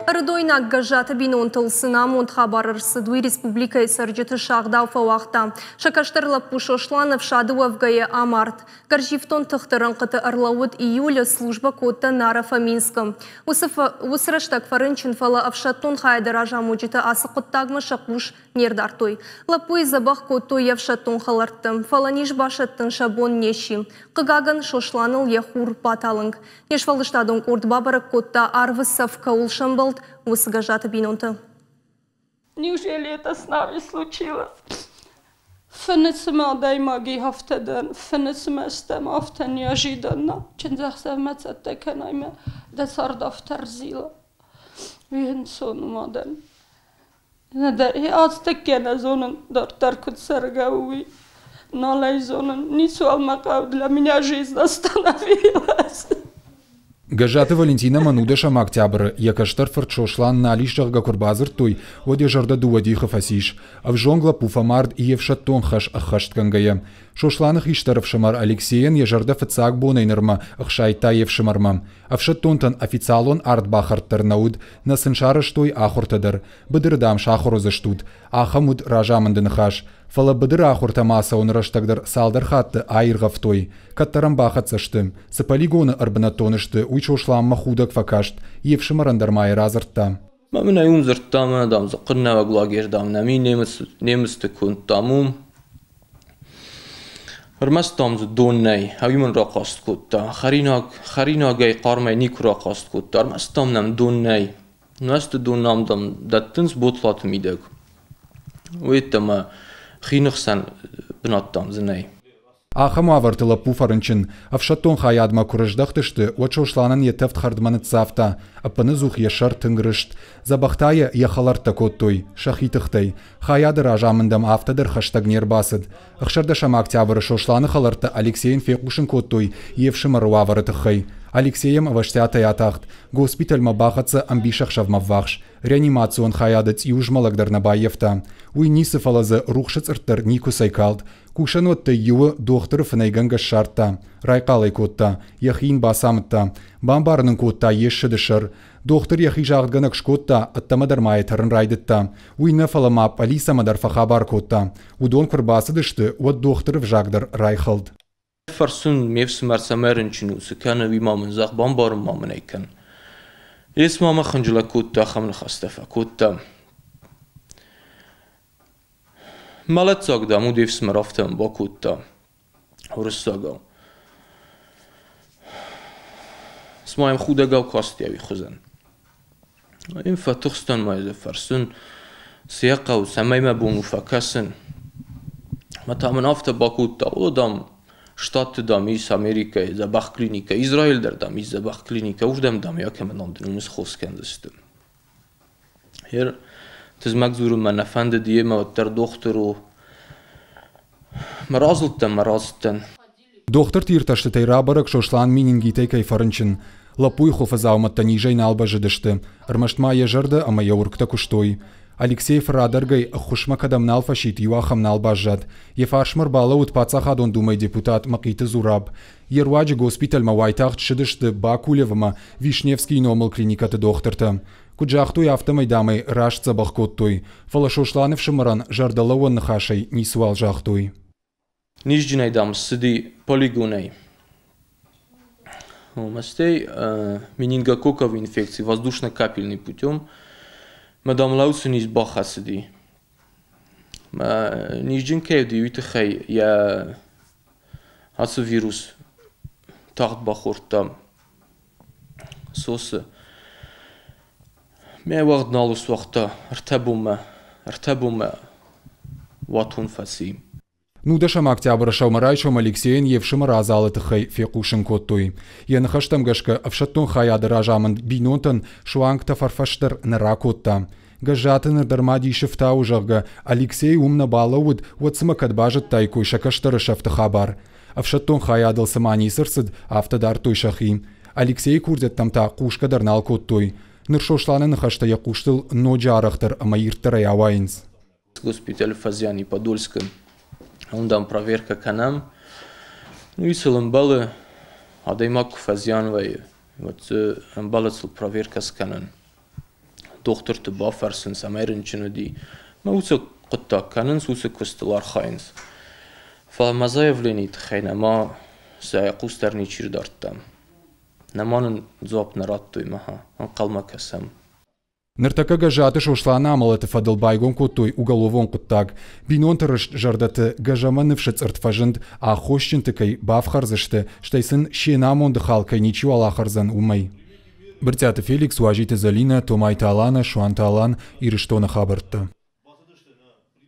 Ӕрыдойнаг Гӕззаты бинонтыл цы намонд хабар ӕрцыд, уый республикӕйы цӕрджыты сагъдау фӕуагъта. Сӕ кӕстӕр лӕппу Сослан ӕфсады уӕвгӕйӕ амард. Гӕрзифтонг тыхты рӕнхъыты ӕрлӕууыд июлы, службӕ кодта Наро-Фоминскы. Уыцы, уыцы рӕстӕг фӕрынчын, фӕлӕ ӕфсӕддон хайады разамонджытӕ ацы хъуыддагмӕ сӕ хъус не рдардтой. Лӕппуйы дзӕбӕх кодтой йе фсӕддон хӕлӕртты, фӕлӕ низ басӕттын сӕ бон не сси. Хъыгагӕн, Сосланыл йӕ хур баталынг. Не сфӕлдыстадон къорд бабӕрӕг кодта, арвы цӕф кӕуыл сӕмбӕлд, уыцы Гӕззаты бинонты. Неужели это с нами случилось? Фыны цыма адӕймаги афтӕ дӕн, фыны цыма стӕм афтӕ неожиданно. Чындзӕхсӕвмӕ цӕттӕ кӕнай мӕ дӕ цард афтӕ рзила. Уый ӕнцон у мадӕн. Нӕдӕр азтӕккӕ нӕ зонын, дарддӕр куыд цӕргӕ у, уый. Нал ӕй зонын, ницуал мӕ хъӕуы, для меня жизнь остановилась. Гӕззаты Валентинӕ мӕ нудӕсӕм октябры йӕ кӕстӕр фырт Сослан нал ис, зӕгъгӕ, куы ӕрбадзырдтой, уӕд йӕ зӕрдӕ дыууӕ дихы фӕцис. Ӕвзонг лӕппу фӕмард йе фсӕддон хӕс ӕххӕстгӕнгӕйӕ. Сосланы хистӕр ӕфсымӕр Алексейӕн йӕ зӕрдӕ фыццаг бонӕй нырмӕ ӕхсайдта йе фсымӕрмӕ. Ӕфсӕддонтӕн официалон ардбахӕрд дӕр нӕ уыд, нӕ сын сарӕзтой ахуыртӕ дӕр. Быдыры, дам, сахуыр уыдзыстут. Ахӕм уыд разамынды ныхас. Фӕлӕ быдыры ахуыртӕм ацӕуыны рӕстӕг дӕр цалдӕр хатты аиргъӕвтой. Кӕддӕр ӕм бахӕццӕ сты. Цы полигоны ӕрбынӕттон сты, уый Сосланмӕ худӕг фӕкаст. Йе фсымӕрӕн дӕр ма йӕ радзырдта. Мӕ мын ӕй уым дзырдта, мӕ, дам, дзыхъхъыннӕуӕг лагерь, дам, нӕм и немыцты конд, дам, уым. Ӕрмӕст, дам, дзы дон нӕй, ӕви мын рахъаст кодта. Хӕринаг, хӕринагӕй хъармӕй никуы рахъаст кодта, ӕрмӕст, дам, нӕм дон нӕй. Нуӕзты дон нӕм, дам, дӕттынц ботлаты мидӕг. Уый йеддӕмӕ хины хсӕн бынат, дам, дзы нӕй. Ахӕм уавӕрты лӕппу фӕрынчын. Ӕфсӕддон хайадмӕ куы рыздӕхтысты, уӕд Сосланӕн йӕ тӕвд хӕрдмӕ ныццавта, ӕппыныдзух йӕ сӕр тынг рыст. Дзӕбӕх та йӕ йӕ хӕлӕрттӕ кодтой, сӕхи тыхтӕй. Хайады разамынд ӕм афтӕ дӕр хӕстӕг не рбацыд. 16 октябры Сосланы хӕлӕрттӕ Алексейӕн фехъусын кодтой йе фсымӕры уавӕры тыххӕй. Алексей йӕм ӕвӕстиатӕй атахт. Госпитӕлмӕ бахӕццӕ ӕмбисӕхсӕвмӕ ввахс. Реанимацион хайады цъиуызмӕлӕг дӕр нӕ баййӕфта. Уый ницы, фӕлӕ дзы рухсы цъыртт дӕр никуыцӕй калд. Кусӕнуӕттӕй иуы дохтыры фынӕйгӕнгӕ ссардта, райхъал ӕй кодта, йӕхи йын бацамыдта, бамбарын ын кодта йе ссыды сӕр. Дохтыр йӕхи загъдгӕнӕг скодта, ӕддӕмӕ дӕр ма йӕ тӕрын райдыдта. Уый нӕ, фӕлӕ ма пъӕлицӕмӕ дӕр фӕхабар кодта. Уыдон куы рбацыдысты, уӕд дохтыры взаг дӕр райхӕлд. Фӕрсын, ме фсымӕр цӕмӕй рынчын у, цы кӕны, уый ма мын зӕгъ, бамбарын ма мын ӕй кӕн. Ес ма мӕ хынджылӕг кодта, ахӕм ныхӕстӕ фӕкодта. Мӕлӕтдзаг, дам, у де фсымӕр, афтӕ мын бакодта уырыссагау. Цыма йӕм худӕгау касти ӕви хуызӕн. Йын фӕтыхстӕн ма дзы фӕрсын, цы йӕ хъӕуы, цӕмӕй мӕ бон у фӕкӕсын. Ӕмӕ та мын афтӕ бакодта, о, дам, Штатты, дам, ис Америкӕйы дзӕбӕх клиникӕ, Израиль дӕр, дам, ис дзӕбӕх клиникӕ, уырдӕм, дам, йӕ кӕмӕн дам, дын уым схос кӕндзысты. Ер тызмӕг дзурын мӕ нӕ фӕндыд, йемӕ уӕддӕр дохтыр у. Мӕ разылдтӕн, мӕ рацыдтӕн. Дохтырты иртӕстытӕй рабӕрӕг Сослан менингитӕй кӕй фӕрынчын. Лӕппуйы хуылфыдзаумӕттӕ низӕй нал бӕззыдысты, ӕрмӕст ма йӕ зӕрдӕ ӕмӕ йӕ уыргтӕ куыстой. Алексей фырадӕргӕй ӕххуысмӕ кӕдӕм нал фӕсидт, иу ахӕм нал баззад. Йӕ фарсмӕ ӕрбалӕууыд Паддзахадон Думӕйы депутат Мӕхъиты Зураб. Йе руаджы госпитӕлмӕ уайтагъд ссыдысты Бакулев ӕмӕ Вишневскийы номыл клиникӕты дохтыртӕ. Куыд загътой, афтӕмӕй, дам ӕй раст дзӕбӕх кодтой. Фӕлӕ Сосланы фсымӕрӕн зӕрдӕлӕууӕн ныхасӕй ницыуал загътой. Низджынӕй, дам, ссыди полигонӕй. Мастӕй менингококковый инфекци воздушно-капельный путем. Мӕ, дам, лӕуцы низ бахӕцыди. Мӕ низджын кӕй уыди, уый тыххӕй йӕ ацы вирус тагъд бахордта сосы. Мӕ уӕгъд нал суагъта ӕртӕ бонмӕ уатон фӕци. 19 октябры сӕумӕрайсом Алексейӕн йе фсымӕры адзалы тыххӕй фехъусын кодтой. Йӕ ныхӕстӕм гӕсгӕ ӕфсӕддон хайады разамынд бинонтӕн суанг тӕфӕрфӕс дӕр нӕ ракодта. Гӕззаты ныр дӕр ма дисы фтауы, зӕгъгӕ, Алексей уым нӕ балӕууыд, уӕд цымӕ кӕд базыдтаиккой сӕ кӕстӕры сӕфты хабар. Ӕфсӕддон хайадыл цыма ницы рцыд, афтӕ дардтой сӕхи. Алексейы курдиӕттӕм та хъусгӕ дӕр нал кодтой. Ныр Сосланы ныхӕстӕ йӕ хъустыл ноджы арӕхдӕр ӕмӕ ирддӕрӕй ауайынц. Госпиталь фӕзиан и Подольскы. Уым, дам, проверкӕ кӕнӕм. Ну и сыл ӕмбӕлы, адӕймаг куы фӕзиан вӕййы, уӕд дзы ӕмбӕлы сыл проверкӕ скӕнын. Дохтырты бафӕрсын, цӕмӕй рынчын уыди. Мӕ уыцы хъуыддаг кӕнынц, уыцы куыстыл архайынц. Фӕлӕ мӕ заявленийы тыххӕй нӕма сӕ хъус дӕр ничи рдардта. Нӕма нын дзуапп нӕ радтой мӕ ӕнхъӕлмӕ кӕсӕм. Ныртӕккӕ Гӕззаты Сосланы амӕлӕты фӕдыл байгом кодтой уголовон хъуыддаг. Бинонты рыст зӕрдӕты гӕзӕмӕ ныфсы цъыртт фӕзынд, аххосджынты кӕй бафхӕрдзысты, стӕй сын се намонды хал кӕй ничиуал ахӕрдзӕн, уымӕй. Брытъиаты Феликс, Уазиты Зӕлинӕ, Томайты Аланӕ, Суанты Алан, Ирыстоны хабӕрттӕ.